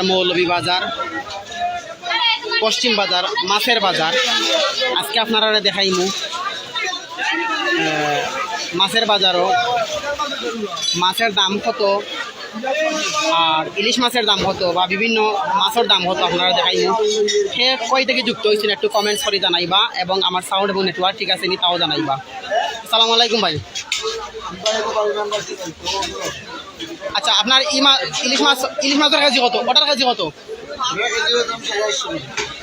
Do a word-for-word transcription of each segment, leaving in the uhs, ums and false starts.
মৌলভীবাজার, পশ্চিম বাজার, মাছের বাজার। আজকে আপনারারে দেখাইমু, আহ, মাছের বাজারও, মাছের দাম কত আর ইলিশ মাছের দাম কত বা বিভিন্ন মাছের দাম কত আপনারারে দেখাইমু। কে কই থাকি যুক্ত অইছইন একটু comments করি জানাইবা, এবং আমার sound এবং network ঠিক আছে নি তাও জানাইবা। আসসালামু আলাইকুম ভাই। আচ্ছা, আপনার ই মা-, ইলিশ মাছ, ইলিশ মাছর কেজি কত? ওটার কেজি কত?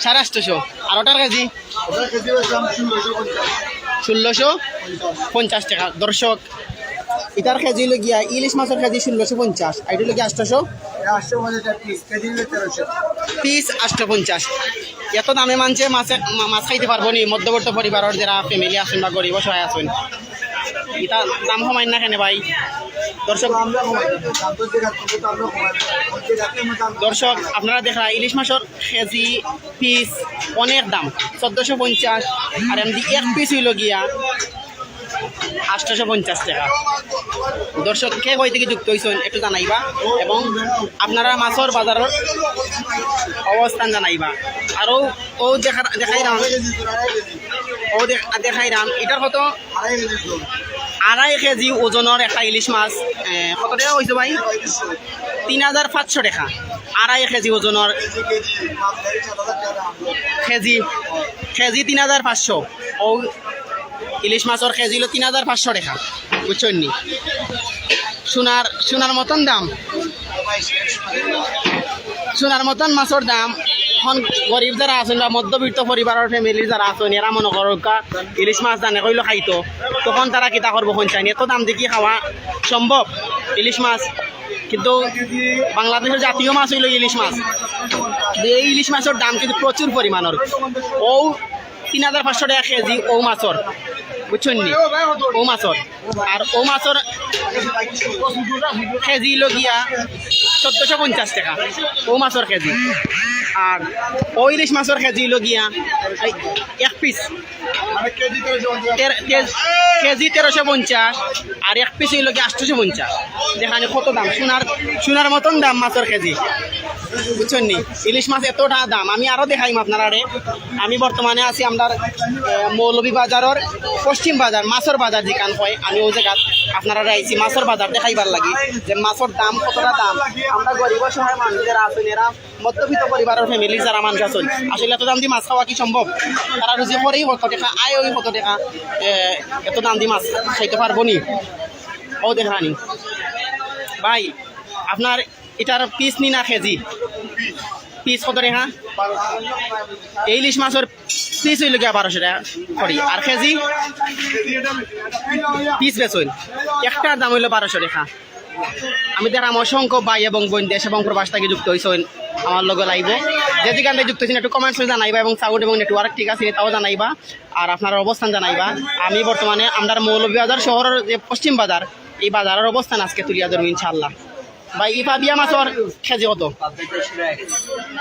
সাড়ে আটশো। আর ওটার কেজি? ষোলোশো পঞ্চাশ টাকা। দর্শক, ইটার কেজি অইলো গিয়া, ইলিশ মাছর কেজি ষোলোশো পঞ্চাশ, আর ইটা অইলো গিয়া আটশো। পিস আটশো পঞ্চাশ। এত দামে মানষে মাছে, মা-, মাছ খাইতে পারবো নি? মধ্যবিত্ত পরিবারর যারা family আছইন বা গরিব অসহায় আছইন, ইটা দাম কমাইন না কেনে ভাই? দর্শক, দর্শক, আপনারা দেখরা ইলিশ মাছর কেজি, পিস অনেক দাম, চোদ্দশো পঞ্চাশ, আর এমনি এক পিস অইলো গিয়া আটশো পঞ্চাশ টাকা। দর্শক, কে কই থাকি যুক্ত অইছইন একটু জানাইবা, এবং আপনারা মাছর বাজারর অবস্থান জানাইবা। আর ও, ও দেখা-, দেখাইরাম, ও দে-, দেখাইরাম, ইটার কত? আড়াই কেজি ওজনর একটা ইলিশ মাছ। এ, কত টাকা কইছো ভাই? তিন হাজার পাঁচশো টাকা। আড়াই কেজি ওজনর কেজি, কেজি তিন হাজার পাঁচশো। ও ইলিশ মাছর কেজি অইলো তিন হাজার পাঁচশো টাকা, বুঝছইন নি? সোনার, সোনার মতন দাম, সোনার মতন মাছর দাম। অখন গরিব যারা আছইন বা মধ্যবিত্ত পরিবারর family যারা আছইন, এরা মনো করউক্কা ইলিশ মাছ জানে কইলো খাইতো, তখন তারা কিতা করবো কইন চাইন? এত দাম দি কি খাওয়া সম্ভব ইলিশ মাছ? কিন্তু বাংলাদেশর জাতীয় মাছ অইলো ইলিশ মাছ। কিন্তু এই ইলিশ মাছর দাম কিন্তু প্রচুর পরিমাণর। ও তিন হাজার পাঁচশো টাকা কেজি ও মাছর, বুঝছইন নি? ও মাছর। আর ও মাছর কেজি অইলো গিয়া চোদ্দশো পঞ্চাশ টাকা, ও মাছর কেজি। আর ও ইলিশ মাছর কেজি অইলো গিয়া এই এক পিস তের-, তের-, কেজি তেরোশো পঞ্চাশ, আর এক পিস অইলো গিয়া আটশোশো পঞ্চাশ। দেখইন কত দাম, সোনার, সোনার মতন দাম মাছর কেজি, বুঝছইন নি? ইলিশ মাছ এতটা দাম, আমি আরো দেখাইমু আপনারারে। আমি বর্তমানে আছি আমরার, আহ, মৌলভীবাজারর পশ্চিম বাজার, মাছর বাজার যেখান কয়, আমি ও জাগাত আপনারারে আইছি মাছর বাজার দেখাইবার লাগি যে মাছর দাম কতটা দাম। আমরা গরিব অসহায় মানুষ যারা আছইন, এরা মধ্যবিত্ত পরিবারর family যারা মানুষ আছইন, আসলে এত দাম দি মাছ খাওয়া কি সম্ভব? তারা রুজি করেই কত টাকা, আয় ওই কত টাকা, এ, এত দাম দি মাছ খাইতে পারবো নি? ও দেখরানি ভাই, আপনার ইটার পিস নি না কেজি? পিস কত টাকা? এই ইলিশ মাছর পিস অইলো গিয়া বারোশো টাকা করি, আর কেজি পিস বেচইন, একটার দাম অইলো বারোশো টাকা। আমি দেখরাম অসংখ্য ভাই এবং বইন দেশ এবং প্রবাস থাকি যুক্ত অইছইন আমার লগে live-ও। যে যেখান থাকি যুক্ত অইছইন একটু comments করি জানাইবা, এবং sound এবং network ঠিক আছে নি তাও জানাইবা, আর আপনারার অবস্থান জানাইবা। আমি বর্তমানে আমরার মৌলভীবাজার শহরর যে পশ্চিম বাজার, এই বাজারর অবস্থান আজকে তুলিয়া ধরমু ইনশাআল্লাহ। ভাই, ই পাবিয়া মাছর কেজি কত?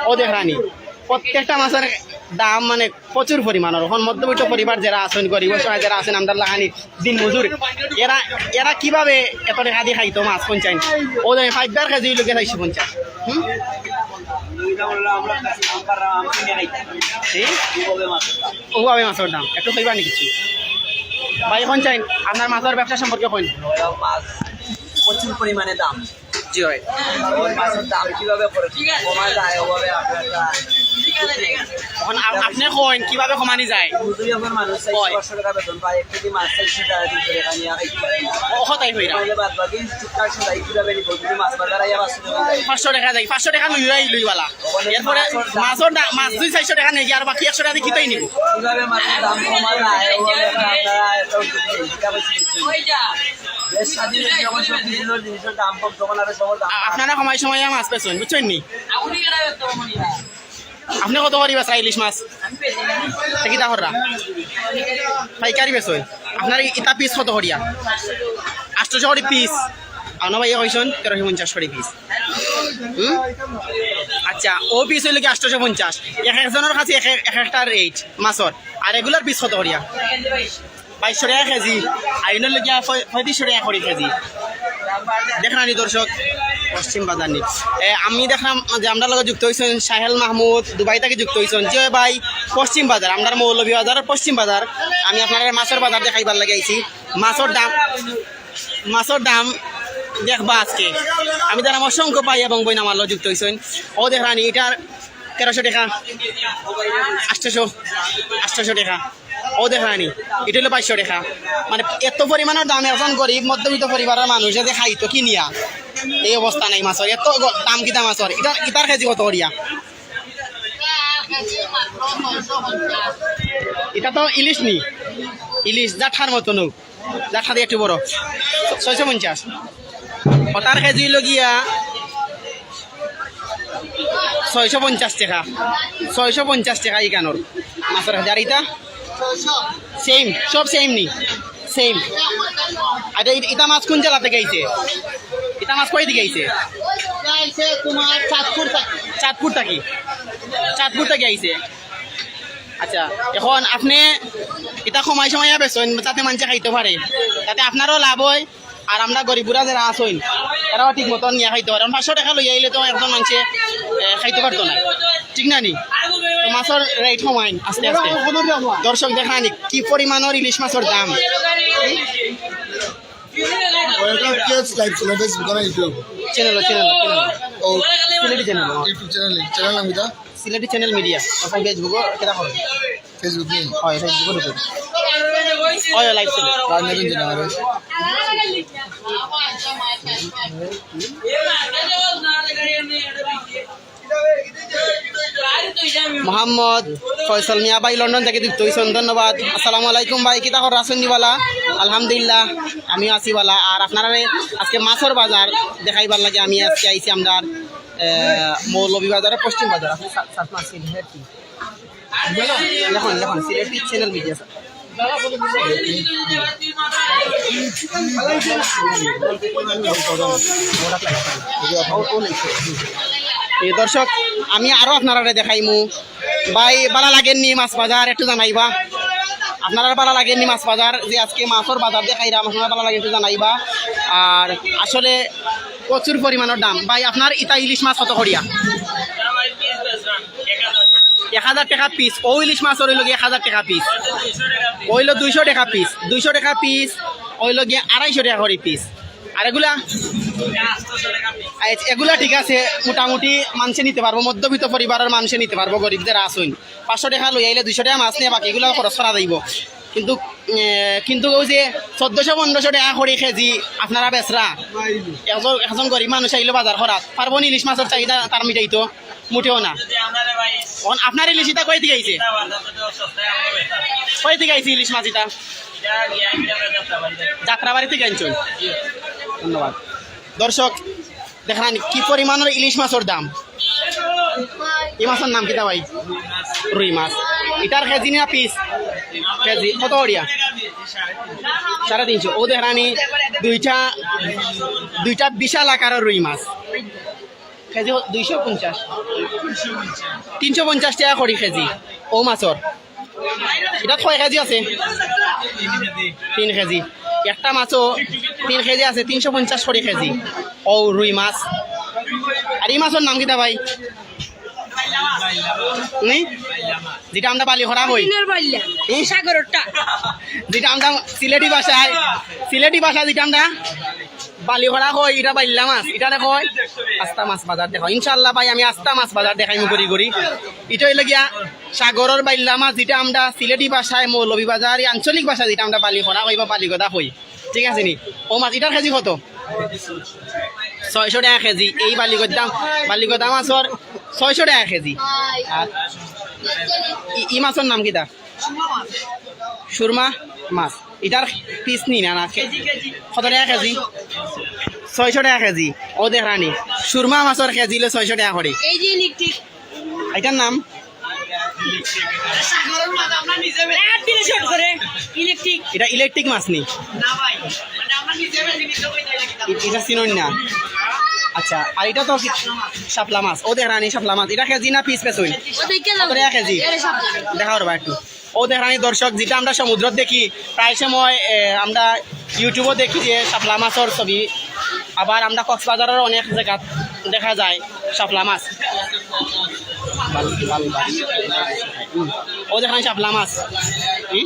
ও দেখরানি, প্রত্যেকটা মাছর দাম মানে প্রচুর পরিমাণর। অখন মধ্যবিত্ত পরিবার যারা আছইন, গরিব অসহায় যারা আছইন, আমরার লাখানি দিন মজুর, এরা, এরা কিভাবে এত টাকা দি খাইতো মাছ কইন চাইন? ও দেখইন, পাইবার কেজি অইলো গিয়া চাইরশো পঞ্চাশ। হুম? জি? ওভাবে মাছর দাম। একটু কইবা নি কিছু? ভাই, কইন চাইন, আপনার মাছর ব্যবসা সম্পর্কে কইন। মাছ প্রচুর পরিমাণে দাম। জি ভাই। ওই মাছর দাম কিভাবে করে কমা যায়, ওভাবে আপনারা অখন আপ-, আপনে কইন কিভাবে কমানি যায়? মজুরি অকল মানুষ চাইরশো পাঁচশো টাকা বেতন পায়, এক কেজি মাছ চাইরশো টাকা দিন করে খানি আর কি। ও কথাই কইরা। তাহলে বাদ বাকি চাইরশো টাকা কিভাবে নিব? যদি মাছ বাজার আইয়া পাঁচশো টাকা যায়। পাঁচশো টাকা যায়, পাঁচশো টাকা লইয়াই লইবালা। ওখানে এরপরে মাছর দাম মাছর দা-, মাছ দুই চাইরশো টাকা নেই, আর বাকি একশো টাকা দি কিতাই নিব? কিভাবে মাছর দাম কমা যায়, ওভাবে আপনারা একটা উদ্যোগ নিন। ঠিক আছে? দেশ স্বাধীন হয়েছে যখন সব কিছু জিনিসের দাম কম, তখন আরো সবার দাম আ-, আপনারা সময় সময় মাছ বেচইন, বুঝছইন নি? আপনে কত করি বেচরা ইলিশ মাছ? তে কিতা কররা? পাইকারি বেচইন। আপনার ই-, ইতা পিস কত করিয়া? আটশোশো করি পিস। আর না ভাই, কইছইন তেরোশো পঞ্চাশ করি পিস। হুম? আচ্ছা, ও পিস অইলো গিয়া আটশোশো পঞ্চাশ। এক একজনর কাছে এক এক, এক একটা rate মাছর। আর regular পিস কত করিয়া? বাইশশো টাকা কেজি, আর ইনো অইলো গিয়া পঁয়-, পঁয়ত্রিশশো টাকা করি কেজি। দেখরানি দর্শক, পশ্চিম বাজার নি। এ, আমি দেখলাম যে আমরার লগে যুক্ত অইছইন সাহেল মাহমুদ, দুবাই থাকি যুক্ত অইছইন। জি ভাই, পশ্চিম বাজার, আমরার মৌলভীবাজারর পশ্চিম বাজার। আমি আপনারারে মাছর বাজার দেখাইবার লাগি আইছি। মাছর দাম, মাছর দাম দেখবা আজকে। আমি দেখলাম অসংখ্য ভাই এবং বইন আমার লগে যুক্ত অইছইন। অউ দেখরানি, ইটার তেরোশো টেকা, আটশোশো, আটশোশো টেকা। অউ দেখরানি, ইটা অইলো বাইশশো টেকা। মানে, এত পরিমাণর দাম, একজন গরিব মধ্যবিত্ত পরিবারর মানুষ যদি খাইতো কিনিয়া, এই অবস্থা নাই মাছর। এত গ-, দাম কিতা মাছর? ইটা, ইটার কেজি কত করিয়া? ইটা তো ইলিশ নি, ইলিশ জাঠার মতন অউ। যার সাথে একটু বড়। ছয়শো পঞ্চাশ। অটার কেজি অইলো গিয়া ছয়শো পঞ্চাশ টেকা। ছয়শো পঞ্চাশ টেকা ইখানর মাছর কেজি। আর ইটা? সেম, সব সেম নি? সেম। আচ্ছা, ইটা, ইটা মাছ কুন জেলা থাকি আইছে? ইটা মাছ কই থাকি আইছে? ইটা আইছে তোমার চাঁদপুর থাকি। চাঁদপুর থাকি? চাঁদপুর থাকি আইছে। আচ্ছা, এখন আপনে ইটা কমাই সমাইয়া বেচইন, যাতে মানষে খাইতো পারে, যাতে আপনারও লাভ অয়, আর আমরা গরিবরা যেরা আছইন, তারাও ঠিক মতন নিয়া খাইতো পারে। কারণ পাঁচশো টেকা লইয়া আইলে তো একজন মানষে, এ, খাইতো পারতো না, ঠিক না নি? তো মাছর রেট কমাইন আস্তে আস্তে। দর্শক দেখরানি কি পরিমাণর ইলিশ মাছর দাম। Welcome to Live Channel, Facebook আর YouTube। Channel, channel, channel. ও, Sylheti channel. YouTube channel, channel নাম কিতা? Sylheti channel media. অখন Facebook-ও কিতা করে? Facebook নি? হয়, Facebook-ও ঢুকে। হয়, লাইভ চলে। রাজনীতি চ্যানেল। মোহাম্মদ ফয়সল মিয়া ভাই লন্ডন থাকি যুক্ত অইছইন, ধন্যবাদ। আসসালামু আলাইকুম ভাই, কিতা খবর, আছইন নি বালা? আলহামদুলিল্লাহ, আমিও আছি বালা। আর আপনারারে আজকে মাছর বাজার দেখাইবার লাগি আমি আজকে আইছি আমরার, এ, মৌলভীবাজারর পশ্চিম বাজার। আপনি সা-, সাত মাস সিলেট কি? লেখন, লেখন, সিলেটি চ্যানেল মিডিয়া, স্যার। এ দর্শক, আমি আরো আপনারারে দেখাইমু। ভাই, বালা লাগের নি মাছ বাজার? একটু জানাইবা। আপনারার বালা লাগের নি মাছ বাজার? যে আজকে মাছর বাজার দেখাইরাম, আপনারার বালা লাগের একটু জানাইবা। আর আসলে প্রচুর পরিমাণর দাম। ভাই, আপনার ইটা ইলিশ মাছ কত করিয়া? এক হাজার টেকা পিস। অউ ইলিশ মাছর অইলো গিয়া এক হাজার টেকা পিস। অইলো দুইশো টেকা পিস। দুইশো টেকা পিস। অইলো গিয়া আড়াইশো টেকা করি পিস। আর এগুলা? আচ্ছা, এগুলা ঠিক আছে, মোটামুটি মানষে নিতে পারবো, মধ্যবিত্ত পরিবারর মানষে নিতে পারবো, গরিব যেরা আছইন। পাঁচশো টেকা লই আইলে দুইশো টেকা মাছ নিয়া বাকিগুলা খরচ করা যাইবো। কিন্তু, এ, কিন্তু অউ যে চৌদ্দশো পনেরোশো টেকা করি কেজি আপনারা বেচরা, একজন, একজন গরিব মানুষ আইলো বাজার করাত, পারবো নি ইলিশ মাছর চাহিদা তার মিটাইতো? মোটেও না। অখন আপনার ইলিশ ইটা কই থাকি আইছে? কই থাকি আইছে ইলিশ মাছ ইটা? যাত্রাবাড়ি থাকি আনছইন। ধন্যবাদ। দর্শক, দেখরানি কি পরিমাণর ইলিশ মাছর দাম। ই মাছর নাম কিতা ভাই? রুই মাছ। ইটার কেজি না পিস? কেজি। কত করিয়া? সাড়ে তিনশো। অউ দেখরানি দুইটা, দুইটা বিশাল আকারর রুই মাছ। কেজি দুইশো পঞ্চাশ। তিনশো পঞ্চাশ টেকা করি কেজি। অউ মাছর। ইটা কয় কেজি আছে? তিন কেজি। একটা মাছও তিন কেজি আছে, তিনশো পঞ্চাশ করি কেজি। অউ রুই মাছ। আর ই মাছর নাম কিতা ভাই? হুম? যেটা আমরা বালি করা কই। দিনের বাইল্লা। হুম? সাগররটা। যেটা আমরা সিলেটি ভাষায়, সিলেটি ভাষায় যেটা আমরা বালি করা কই, ইটা বাইল্লা মাছ, ইটারে কয় আস্তা মাছ বাজার দেখাও। ইনশাআল্লাহ ভাই, আমি আস্তা মাছ বাজার দেখাইমু ঘুরি ঘুরি। ইটা অইলো গিয়া সাগরর বাইল্লা মাছ, যেটা আমরা সিলেটি ভাষায় মৌলভীবাজার, আঞ্চলিক ভাষায় যেটা আমরা বালি করা কই বা বালিগদা কই, ঠিক আছে নি? অউ মাছ, ইটার কেজি কত? ছয়শো টেকা কেজি। এই বালিগদা, বালিগদা মাছর ছয়শো টেকা কেজি। আর ই, ই মাছর নাম কিতা? সুরমা মাছ। ইটার পিস নি না, না? কত টেকা কেজি? ছয়শো টেকা কেজি। অউ দেখরানি, সুরমা মাছর কেজি অইলো ছয়শো টেকা করি। এই যে ইলেকট্রিক। ইটার নাম? এক দিনে শর্ট করে। ইলেকট্রিক। ইটা ইলেকট্রিক মাছ নি? না ভাই, মানে আমরা নিজে বেশি নিজে কই যাই না। ই-, ইটা চিনইন না? আচ্ছা, আর ইটা তো কি? শাপলা মাছ। অউ দেখরানি শাপলা মাছ। ইটা কেজি না পিস বেচইন? ও দেখে যাও। কত টেকা কেজি? এরে শাপলা। দেখাও রে ভাই একটু। অউ দেখরানি দর্শক, যেটা আমরা সমুদ্রত দেখি, প্রায় সময়, এ, আমরা YouTube-ও দেখি যে শাপলা মাছর ছবি। আবার আমরা কক্সবাজারের অনেক জায়গা দেখা যায় শাপলা মাছ। হুম। অউ দেখইন শাপলা মাছ। হুম?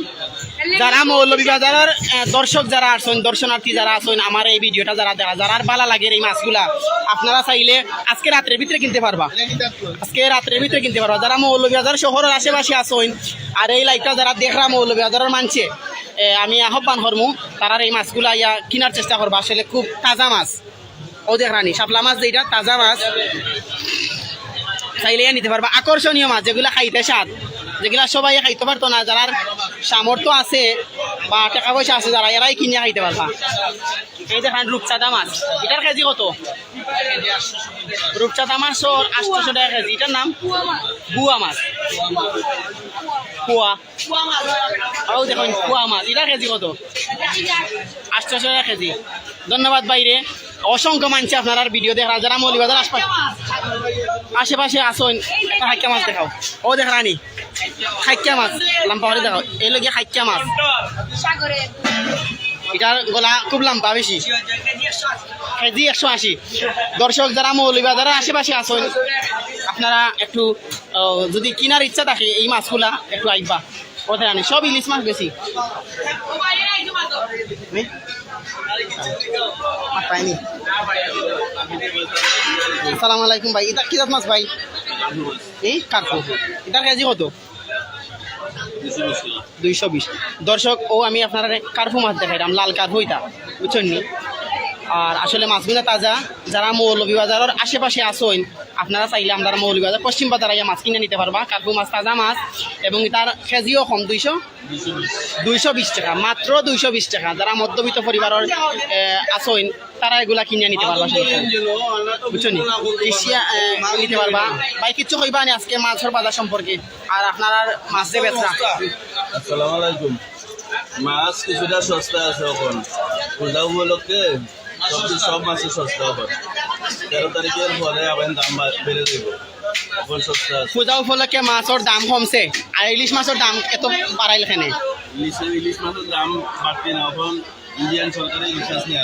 যারা মৌলভীবাজারের, আহ, দর্শক যারা আছইন, দর্শনার্থী যারা আছইন, আমার এই ভিডিওটা যারা দেখা, যারার ভালা লাগের এই মাছগুলা, আপনারা চাইলে আজকে রাত্রের ভিতরে কিনতে পারবা। আজকে রাত্রের ভিতরে কিনতে পারবা। যারা মৌলভীবাজার শহরের আশেপাশে আছইন, আর এই লাইভটা যারা দেখরা মৌলভীবাজারের মানষে, এ, আমি আহ্বান করমু, তারার এই মাছগুলা আইয়া কিনার চেষ্টা করবা। আসলে খুব তাজা মাছ। অউ দেখরানি, শাপলা মাছ যেটা, তাজা মাছ। চাইলে নিতে পারবা। আকর্ষণীয় মাছ, যেগুলা খাইতে স্বাদ, যেগুলা সবাই খাইতে পারতো না, যারার সামর্থ্য আছে বা টাকা পয়সা আছে, যারা, এরাই কিনিয়া খাইতে পারবা। এই দেখইন রূপচাঁদা মাছ, এটার কেজি কত? রূপচাঁদা মাছ ওর আটশোশো টাকা কেজি। এটার নাম বুয়া মাছ। কুয়া। অউ দেখইন, কুয়া মাছ। এটার কেজি কত? আটশোশো টাকা কেজি। ধন্যবাদ ভাইরে। অসংখ্য মানষে আপনারার ভিডিও দেখরা, যারা মৌলভীবাজার আশপাশ, আশেপাশে আছইন, একটা খাইক্কা মাছ দেখাও। অউ দেখরানি, খাইক্কা মাছ, লাম্বা করি দেখাও। এই লগে খাইক্কা মাছ। এটার গলা খুব লাম্বা বেশি। কেজি একশো আশি। দর্শক, যারা মৌলভীবাজারের আশেপাশে আছইন, আপনারা একটু, আহ, যদি কিনার ইচ্ছা থাকে এই মাছগুলা, একটু আইবা। কোথায় আনি? সব ইলিশ মাছ বেশি। হুম? আর পাইনি। আসসালামু আলাইকুম ভাই, এটা কি জাত মাছ ভাই? এই কার্পু। এটার কেজি কত? দুইশো বিশ। দর্শক, অউ আমি আপনারারে কার্পু মাছ দেখাইরাম, লাল কার্পু এটা, বুঝছইন নি? আর আসলে মাছগুলা তাজা। যারা মৌলভীবাজারের আশেপাশে আছইন, আপনারা চাইলে আমরার মৌলভীবাজার পশ্চিম বাজার আইয়া মাছ কিনিয়া নিতে পারবা। কার্পু মাছ, তাজা মাছ, এবং এটার কেজিও কম, দুইশো, দুইশো বিশ টাকা, মাত্র দুইশো বিশ টাকা। যারা মধ্যবিত্ত পরিবারের, এ, আছইন, তারা এগুলা কিনিয়া নিতে পারবা, সমস্যা নাই। বুঝছো নি? কিনিয়া, এ, নিতে পারবা। ভাই, কিচ্ছু কইবা নি আজকে মাছর বাজার সম্পর্কে, আর আপনারার মাছ যে বেচরা? আসসালামু আলাইকুম। মাছ কিছুটা সস্তা আছে এখন, পূজা উপলক্ষে সব, সব মাছই সস্তা এখন। তেরো তারিখের পরে আবার দাম বা-, বেড়ে যাইব। এখন সস্তা আছে। পূজা উপলক্ষে মাছর দাম কমছে, আর ইলিশ মাছর দাম এত বাড়াইল কেনে? ইলিশ, ইলিশ মাছর দাম বাড়তি না, এখন ইন্ডিয়ান সরকারে ইলিশ মাছ নিয়ে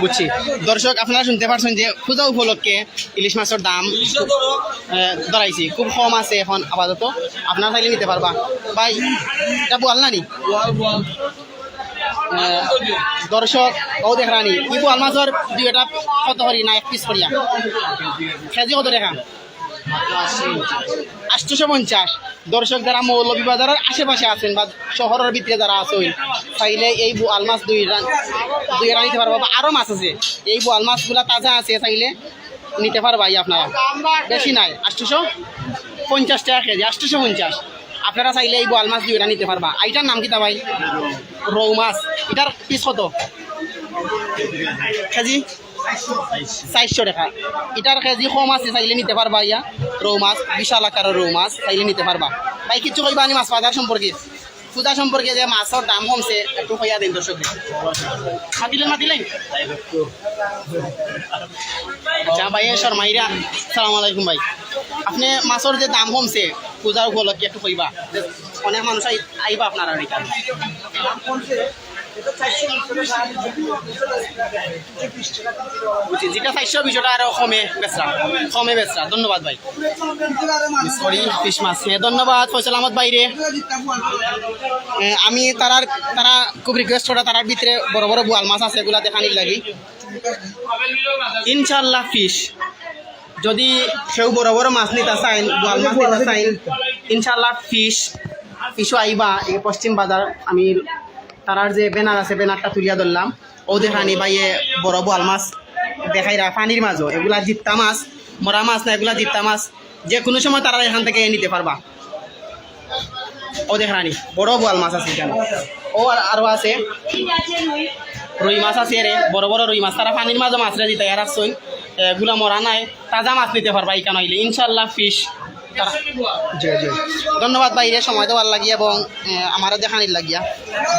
বুঝছি। দর্শক, আপনারা শুনতে পারছেন যে পূজা উপলক্ষে ইলিশ মাছর দাম, আহ, ধরাইছি, খুব কম আছে এখন আপাতত। আপনারা চাইলে নিতে পারবা। ভাই, এটা বোয়াল না নি? আহ, দর্শক, অউ দেখরানি, ই বোয়াল মাছর দুইটা কত করি না এক পিস করিয়া? কেজি কত টাকা? আটশোশো পঞ্চাশ। দর্শক, যারা মৌলভীবাজারের আশেপাশে আছইন বা শহরের ভিতরে যারা আছইন, চাইলে এই বোয়াল মাছ দুইটা, দুইটা নিতে পারবা। বা আরো মাছ আছে, এই বোয়াল মাছগুলা তাজা আছে, চাইলে নিতে পারবা। এই আপনারা, বেশি নাই, আটশোশো পঞ্চাশ টাকা কেজি, আটশোশো পঞ্চাশ। আপনারা চাইলে এই বোয়াল মাছ দুইটা নিতে পারবা। এইটার নাম কিতা ভাই? রৌ মাছ। এটার পিস কত কেজি? চাইরশো টাকা। এটার কেজি কম আছে, চাইলে নিতে পারবা। ইয়া রৌ মাছ, বিশাল আকারের রৌ মাছ, চাইলে নিতে পারবা। ভাই, কিচ্ছু কইবা নি মাছ বাজার সম্পর্কে? পূজা সম্পর্কে যে মাছর দাম কমছে, একটু কইয়া দিন দর্শক। মাতিলেন, মাতিলেন। আচ্ছা ভাই, এ শর্মাইরা, সালাম আলাইকুম ভাই। আপনি মাছর যে দাম কমছে পূজা উপলক্ষে একটু কইবা, অনেক মানুষ আই-, আইবা আপনারা এখানে। বুঝছি, যেটা চাইরশো বিশ ওটা আরো কমে বেচরা, কমে বেচরা। ধন্যবাদ ভাই। সরি, ফিশ মাছ। হ্যাঁ, ধন্যবাদ ফয়সাল আহমদ ভাইরে। এ, আমি তারার, তারা খুব রিকোয়েস্ট করে, তারার ভিতরে বড় বড় বোয়াল মাছ আছে, এগুলা দেখানির লাগি। ইনশাল্লাহ ফিশ, যদি কেউ বড় বড় মাছ নিতা চাইন, বোয়াল মাছ নিতা চাইন, ইনশাল্লাহ ফিশ, ফিশও আইবা। এই পশ্চিম বাজার, আমি তারার যে ব্যানার আছে, ব্যানারটা তুলিয়া ধরলাম। অউ দেখরানি ভাইয়ে বড় বোয়াল মাছ দেখাইরা পানির মাঝে, এগুলা জিত্তা মাছ, মরা মাছ না, এগুলা জিত্তা মাছ। যে কোনো সময় তারা এখান থেকে নিতে পারবা। অউ দেখরানি, বড় বোয়াল মাছ আছে এখানে। অউ আর, আরো আছে রুই মাছ আছে রে, বড় বড় রুই মাছ। তারা পানির মাঝে মাছরে দিতা, এরা সইন, এগুলা মরা নাই, তাজা মাছ নিতে পারবা এখানে আইলে ইনশাল্লাহ। ফিশ তারা, জি, জি। ধন্যবাদ ভাইরে, সময় দেওয়ার লাগি এবং, এ, আমারে দেখানির লাগিয়া।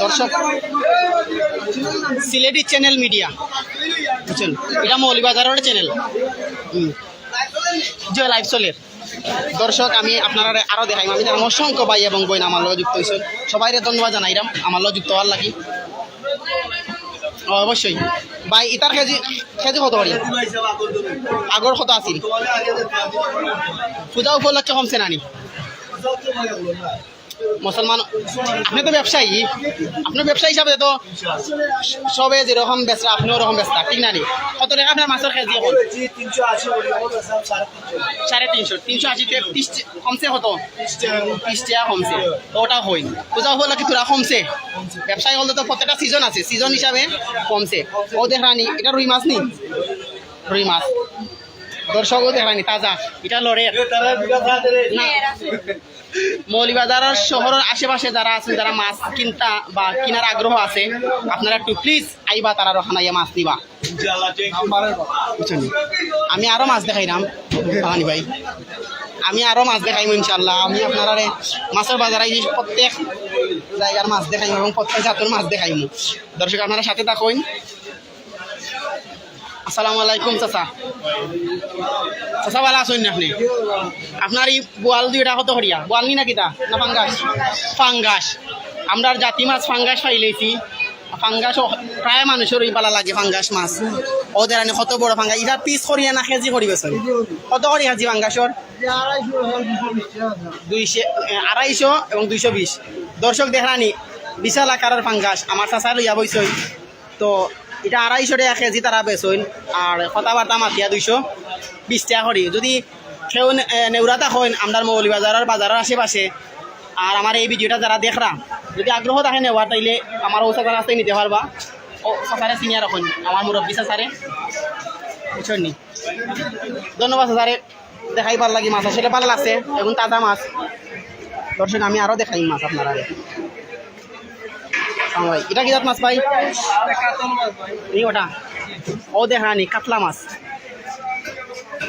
দর্শক, সিলেটি চ্যানেল মিডিয়া, বুঝছেন, এটা মৌলভীবাজারের চ্যানেল। হুম। জি, লাইভ চলের। দর্শক, আমি আপনারারে আরো দেখাইমু। আমি দেখলাম অসংখ্য ভাই এবং বইন আমার লগে যুক্ত হইছেন, সবাইরে ধন্যবাদ জানাইলাম আমার লগে যুক্ত হওয়ার লাগি। অবশ্যই। ভাই, ইতার কেজি, কেজি কত করি? আগর কত আছিল? পূজা উপলক্ষে কমছে নানি? মুসলমান, আপনি তো ব্যবসায়ী, আপনি ব্যবসায়ী হিসাবে তো সবে যেরকম বেচরা, আপনি ওরকম বেচরা, ঠিক না নি? কত টাকা আপনার মাছর কেজি এখন? সাড়ে তিনশো, তিনশো আশি টাকা, তিরিশ টাকা কমছে কত? বিশ টাকা কমছে। তো ওটা হই, পূজা উপলক্ষে তোরা কমছে। ব্যবসায়ী বলতে তো প্রত্যেকটা সিজন আছে, সিজন হিসাবে কমছে। ও দেখরানি, এটা রুই মাছ নি? রুই মাছ। দর্শকও দেখরানি, তাজা। এটা লড়ের না। মৌলভীবাজার শহরের আশেপাশে যারা আছেন, যারা মাছ কিনতা বা কিনার আগ্রহ আছে, আপনারা একটু প্লিজ আইবা, তারা ওখানে আইয়া মাছ নিবা। বুঝছেন? আমি আরো মাছ দেখাইলাম, ফালানি ভাই, আমি আরো মাছ দেখাইমু ইনশাল্লাহ। আমি আপনারারে মাছর বাজারে এই প্রত্যেক জায়গার মাছ দেখাইমু এবং প্রত্যেক জাতর মাছ দেখাইমু। দর্শক, আপনারা সাথে থাকুন। আসসালামু আলাইকুম চাচা। চাচা, ভালা আছইন নি আপনি? আপনার এই বোয়াল দুইটা কত করিয়া? বোয়াল নি না কিতা? না ফাঙ্গাস? ফাঙ্গাস। আমরার জাতি মাছ ফাঙ্গাস পাইলাইছি। ফাঙ্গাস ও-, প্রায় মানুষের ওই ভালা লাগে ফাঙ্গাস মাছ। ও দেখরানি কত বড় ফাঙ্গাস। ইটা পিস করিয়া না কেজি করি বেচইন? কত করি কেজি ফাঙ্গাসর? দুইশো, এ, আড়াইশো এবং দুইশো বিশ। দর্শক দেখরানি, বিশাল আকারের ফাঙ্গাস। আমার চাচায় লইয়া বইছইন। তো ইটা আড়াইশো টাকা কেজি তারা বেচইন, আর কথাবার্তা মাতিয়া দুইশো বিশ টাকা করি। যদি কেউ নে-, এ, নেউরাতা অইন, আমরার মৌলভীবাজারর বাজারর আশেপাশে, আর আমার এই ভিডিওটা যারা দেখরা, যদি আগ্রহ থাকে নেওয়ার, তাইলে আমার ও চাচার কাছ থাকি নিতে পারবা। ও চাচারে চিনিয়া রাখইন, আমার মুরব্বি চাচারে, বুঝছইন নি? ধন্যবাদ চাচারে। দেখাইবার লাগি মাছ আসলে ভালা লাগছে, এখন তাজা মাছ। দর্শক, আমি আরো দেখাই মাছ আপনারারে। হ্যাঁ ভাই, ইটা কি জাত মাছ ভাই? এই ওটা, ও দেখরানি কাতলা মাছ,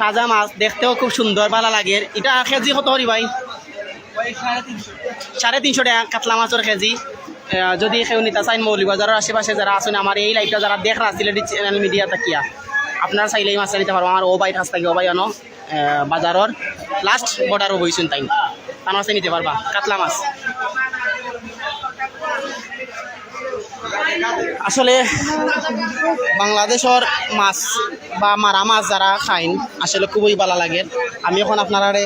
তাজা মাছ, দেখতেও খুব সুন্দর, ভালা লাগের। ইটা কেজি কত করি ভাই? সাড়ে তিনশো টাকা কাতলা মাছর কেজি। আহ, যদি কেউ নিতা চাইন, মৌলভীবাজারর আশেপাশে যারা আছইন, আমার এই লাইভটা যারা দেখরা সিলেটি চ্যানেল মিডিয়া থাকিয়া, আপনারা চাইলে এই মাছটা নিতা পারবা। আমার ও ভাইর কাছ থাকি, ও ভাই অনো, আহ, বাজারর লাস্ট বর্ডারো বইছইন তাইন, তান কাছ থাকি নিতা পারবা কাতলা মাছ। আসলে বাংলাদেশর মাছ বা মারা মাছ যারা খাইন, আসলে খুবই ভালা লাগে। আমি এখন আপনারারে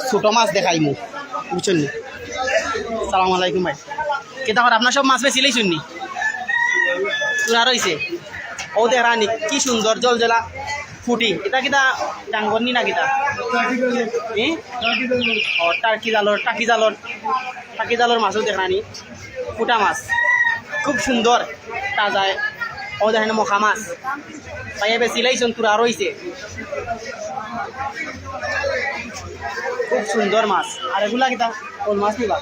ছোট মাছ দেখাইমু, বুঝছইন নি? সালাম আলাইকুম ভাই। কিতা খবর, আপনার সব মাছ বেচিলাইছইন নি? পুরা রইছে। ও দেখরানি, কি সুন্দর জলজলা ফুটি। ইটা কিতা গাঙ্গর নি না কিতা? এ? ও, টাকি জালর, টাকি জালর, টাকি জালর মাছও দেখরানি। ফুটা মাছ, খুব সুন্দর, তাজা। ও দেখইন মখা মাছ, ভাইয়ে বেচিলাইছইন, থুড়া রইছে। খুব সুন্দর মাছ। আর এগুলা কিতা? শোল মাছ নিবা?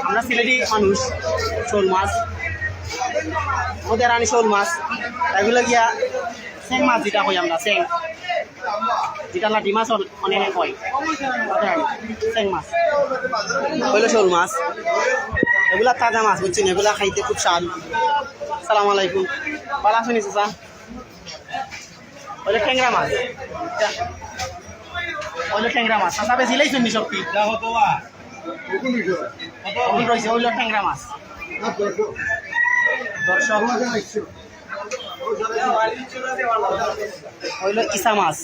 আমরা সিলেটি মানুষ, শোল মাছ, ও দেখরানি শোল মাছ, এগুলা গিয়া চেং মাছ যেটা কই আমরা, চেং, যেটা লাটি মাছ অন-, অনেকে কয়, চেং মাছ। অইলো শোল মাছ, এগুলা তাজা মাছ, বুঝছইন নি? এগুলা খাইতে খুব স্বাদ। সালাম আলাইকুম, ভালা আছইন নি চাচা? অইলো টেংরা মাছ, অইলো টেংরা মাছ। চাচা বেচিলাইছইন নি সব কি? অখন রইছে অইলো টেংরা মাছ। দর্শক, অইলো ইছা মাছ।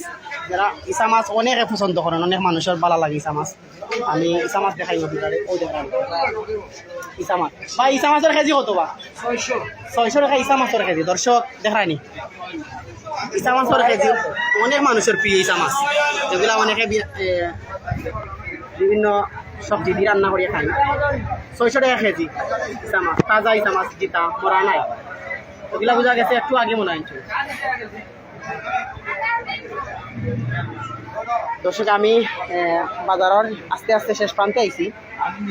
যারা ইছা মাছ অনেকে পছন্দ করইন, অনেক মানুষর ভালা লাগে ইছা মাছ। আমি ইছা মাছ দেখাই আপনারারে, ওই দেখইন ইছা মাছ। ভাই, ইছা মাছর কেজি কত বা? ছয়শো। ছয়শো টাকা ইছা মাছর কেজি। দর্শক, দেখরানি, ইছা মাছর কেজি অনেক মানুষর প্রিয় ইছা মাছ, যেগুলা অনেকে বি-, এ, বিভিন্ন সবজি দি রান্না করিয়া খাইন। ছয়শো টাকা কেজি ইছা মাছ, তাজা ইছা মাছ, যেটা মরা নাই। এগুলা বুঝা গেছে একটু আগে মনে হয়। দর্শক, আমি, এ, বাজারর আস্তে আস্তে শেষ প্রান্তে আইছি।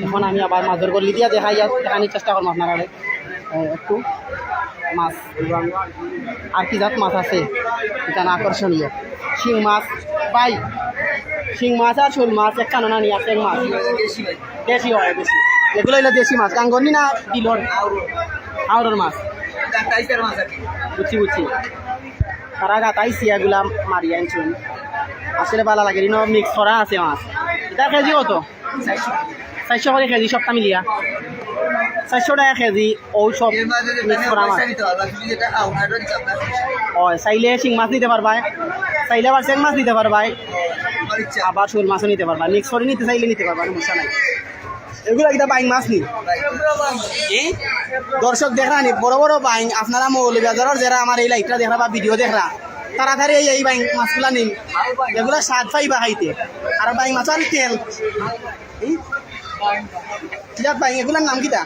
এখন আমি আবার মাছর গল্লি দিয়া দেখাই, দেখানির চেষ্টা করমু আপনারারে। এ, একটু মাছ, আর কি জাত মাছ আছে এখানে আকর্ষণীয়? শিং মাছ, ভাই, শিং মাছ আর শোল মাছ একখানো না নি, আর চেং মাছ? দেশি অয়, দেশি। এগুলা অইলো দেশি মাছ, গাঙ্গর নি না বিলর? হাওরর মাছ। বুঝছি, বুঝছি। তারা গাতাইছি এগুলা মারি আনছইন। আসলে ভালা লাগে, ইনো mix করা আছে মাছ। ইটা কেজি কত? চাইরশো করি কেজি সবটা মিলিয়া। চাইরশো টেকা কেজি। অউ সব মিক্স করা মাছ। অয়, চাইলে শিং মাছ নিতা পারবায়, চাইলে আবার চেং মাছ নিতা পারবায়, আবার শোল মাছও নিতা পারবায়, মিক্স করি নিতা চাইলে নিতা পারবায়, সমস্যা নাই। এগুলা কিতা বাইং মাছ নি? দর্শক দেখরা নি, বড় বড় বাইং। আপনারা মৌলভীবাজারর যেরা আমার এই লাইভটা দেখরা বা ভিডিও দেখরা, তাড়াতাড়ি এই, এই বাইং মাছগুলা নিন, এগুলা স্বাদ পাইবা খাইতে। আর বাইং মাছ আর তেল। হুম? কিতা বাইং, এগুলার নাম কিতা?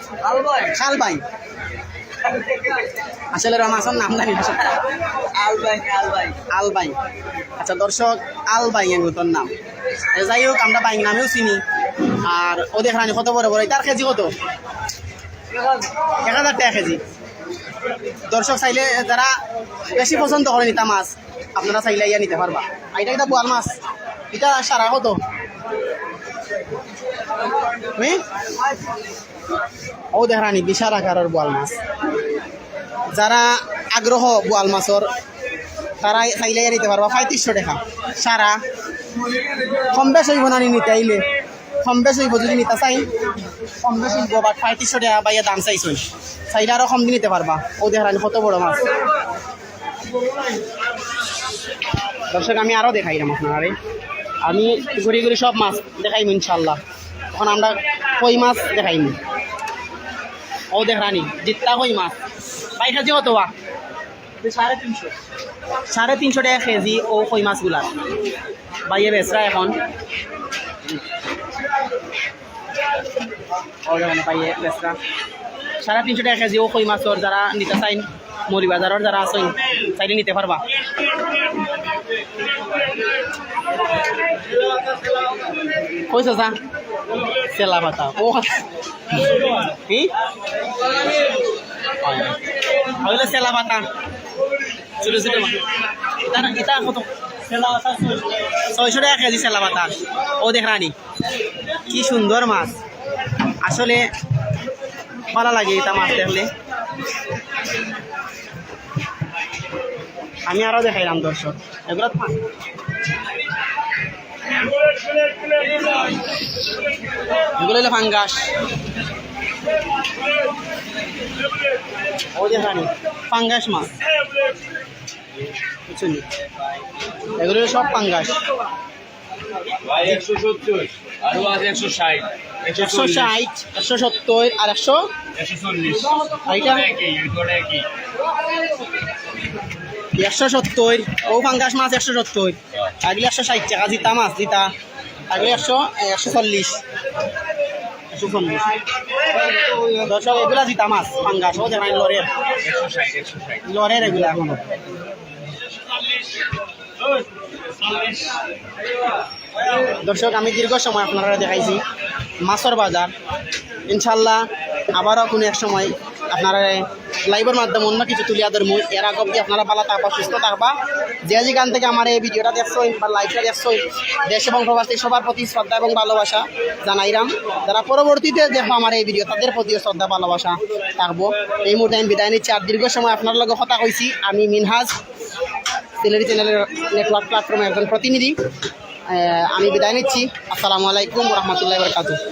খাল বাইং। আসলে রে মাছর নাম জানি না। আল বাইং, আল বাইং। আল বাইং। আচ্ছা দর্শক, আল বাইং এগুলোর নাম। এ, যাই হোক, আমরা বাইং নামেও চিনি। আর অউ দেখরা নি কত বড় বড়, ইতার কেজি কত? এক হাজার টেকা কেজি। দর্শক চাইলে যারা বেশি পছন্দ করইন ইতা মাছ, আপনারা চাইলে আইয়া নিতা পারবা। আর ইটা কিতা বোয়াল মাছ, ইটা সারা কত? হুম? অউ দেখরা নি বিশাল আকারর বোয়াল মাছ। যারা আগ্রহ বোয়াল মাছর, তারা চাইলে আইয়া নিতা পারবা। পঁয়ত্রিশশো টেকা সারা। কম বেশ অইবো না নি নিতা আইলে? কম বেশ অইবো যুদি নিতা চাইন, কম বেশ অইবো, but পঁয়ত্রিশশো টেকা বাইয়ে দাম চাইছইন। চাইলে আরো কম দি নিতা পারবা। অউ দেখরা নি কত বড় মাছ। দর্শক, আমি আরো দেখাইরাম আপনারারে। আমি ঘুরি ঘুরি সব মাছ দেখাইমু ইনশাআল্লাহ। অখন আমরা কই মাছ দেখাইমু। অউ দেখরা নি, জিত্তা কই মাছ। বাইশ কেজি কত বা? সাড়ে তিনশো। সাড়ে তিনশো টেকা কেজি অউ কই মাছগুলা। বাইয়ে বেচরা অখন। অউ দেখরা নি বাইয়ে বেচরা। সাড়ে তিনশো টেকা কেজি অউ কই মাছর, যারা নিতা চাইন, মৌলভীবাজারর যারা আছইন, চাইলে নিতা পারবা। কই চাচা? চেলা পাতা। অউ কি? অইলো চেলা পাতা। ছোট ছোট মাছ। ইতা, ইতা কত? ছয়শো টেকা কেজি চেলা পাতা। অউ দেখরা নি। কি সুন্দর মাছ। আসলে ভালা লাগে ইতা মাছ দেখলে। আমি আরো দেখাইরাম দর্শক। এগুলা তো মাছ। এগুলা অইলো পাঙ্গাস। অউ দেখরা নি, পাঙ্গাস মাছ। বুঝছইন নি? এগুলা অইলো সব পাঙ্গাস। ভাই, একশো সত্তর, আরো আছে একশো ষাট, একশো ষাট, একশো সত্তর আর একশো, একশো চল্লিশ। আর ইটা? একই, এই দুটো একই। একশো সত্তর, অউ পাঙ্গাস মাছ একশো সত্তর, আর ইগুলা একশো ষাট টেকা, জিতা মাছ, জিতা। আর ইগুলা একশো, এ, একশো চল্লিশ। একশো চল্লিশ। দর্শক, এগুলা জিতা মাছ, পাঙ্গাস, অউ দেখরা নি লড়ের। একশো ষাট, একশো ষাট। লড়ের এগুলা অখনো। দর্শক, আমি দীর্ঘ সময় আপনারারে দেখাইছি মাছর বাজার। ইনশাআল্লাহ, আবারও কুনু এক সময় আপনারারে live-র মাধ্যমে অন্য কিছু তুলিয়া ধরমু। এর আগ অবধি আপনারা ভালা থাকবা, সুস্থ থাকবা। যে যেখান থাকি আমার এই video-টা দেখছইন বা live-টা দেখছইন, দেশ এবং প্রবাসী সবার প্রতি শ্রদ্ধা এবং ভালোবাসা জানাইরাম। যারা পরবর্তীতে দেখবা আমার এই video, তাদের প্রতিও শ্রদ্ধা ভালোবাসা থাকবো। এই মুহূর্তে আমি বিদায় নিচ্ছি। আর দীর্ঘ সময় আপনার লগে কথা কইছি আমি মিনহাজ, সিলেটি channel-র network platform-র একজন প্রতিনিধি। আহ, আমি বিদায় নিচ্ছি। আসসালামু আলাইকুম ওয়া রাহমাতুল্লাহি ওয়া বারাকাতুহু।